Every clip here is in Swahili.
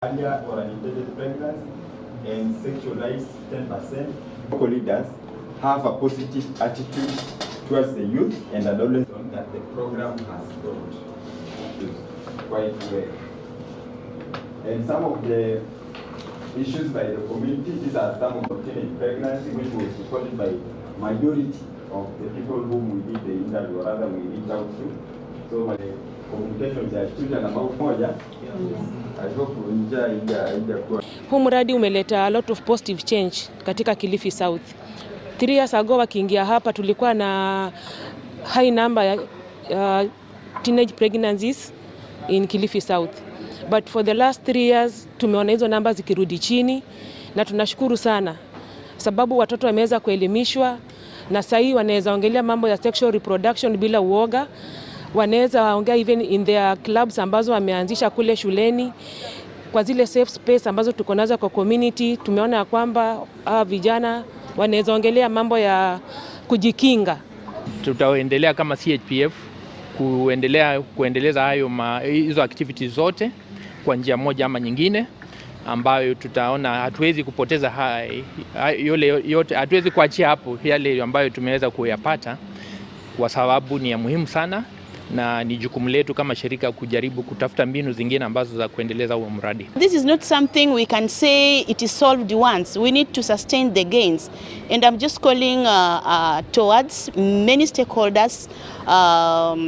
Earlier or unintended pregnancy and sexualized 10%. Local leaders have a positive attitude towards the youth and adolescents that the program has brought quite well. And some of the issues by the community, these are some of the teenage pregnancy, which was reported by majority of the people whom we did the interview, or rather we reached out to. So my communications ya children about moja, I hope njaa haijakuwa. Huu mradi umeleta a lot of positive change katika Kilifi South. 3 years ago wakiingia hapa, tulikuwa na high number ya teenage pregnancies in Kilifi South. But for the last 3 years tumeona hizo namba zikirudi chini na tunashukuru sana sababu watoto wameweza kuelimishwa na sahii wanaweza ongelea mambo ya sexual reproduction bila uoga. Wanaweza ongea even in their clubs ambazo wameanzisha kule shuleni, kwa zile safe space ambazo tuko nazo kwa community. Tumeona ya kwamba hawa vijana wanaweza ongelea mambo ya kujikinga. Tutaendelea kama CHPF kuendelea kuendeleza hayo hizo activities zote kwa njia moja ama nyingine, ambayo tutaona hatuwezi kupoteza yole yote, hatuwezi kuachia hapo yale ambayo tumeweza kuyapata, kwa sababu ni ya muhimu sana na ni jukumu letu kama shirika kujaribu kutafuta mbinu zingine ambazo za kuendeleza huo mradi. This is not something we can say it is solved once. We need to sustain the gains. And I'm just calling towards many stakeholders,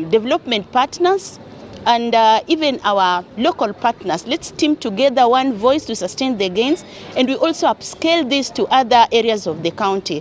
development partners, and even our local partners. Let's team together, one voice, to sustain the gains, and we also upscale this to other areas of the county.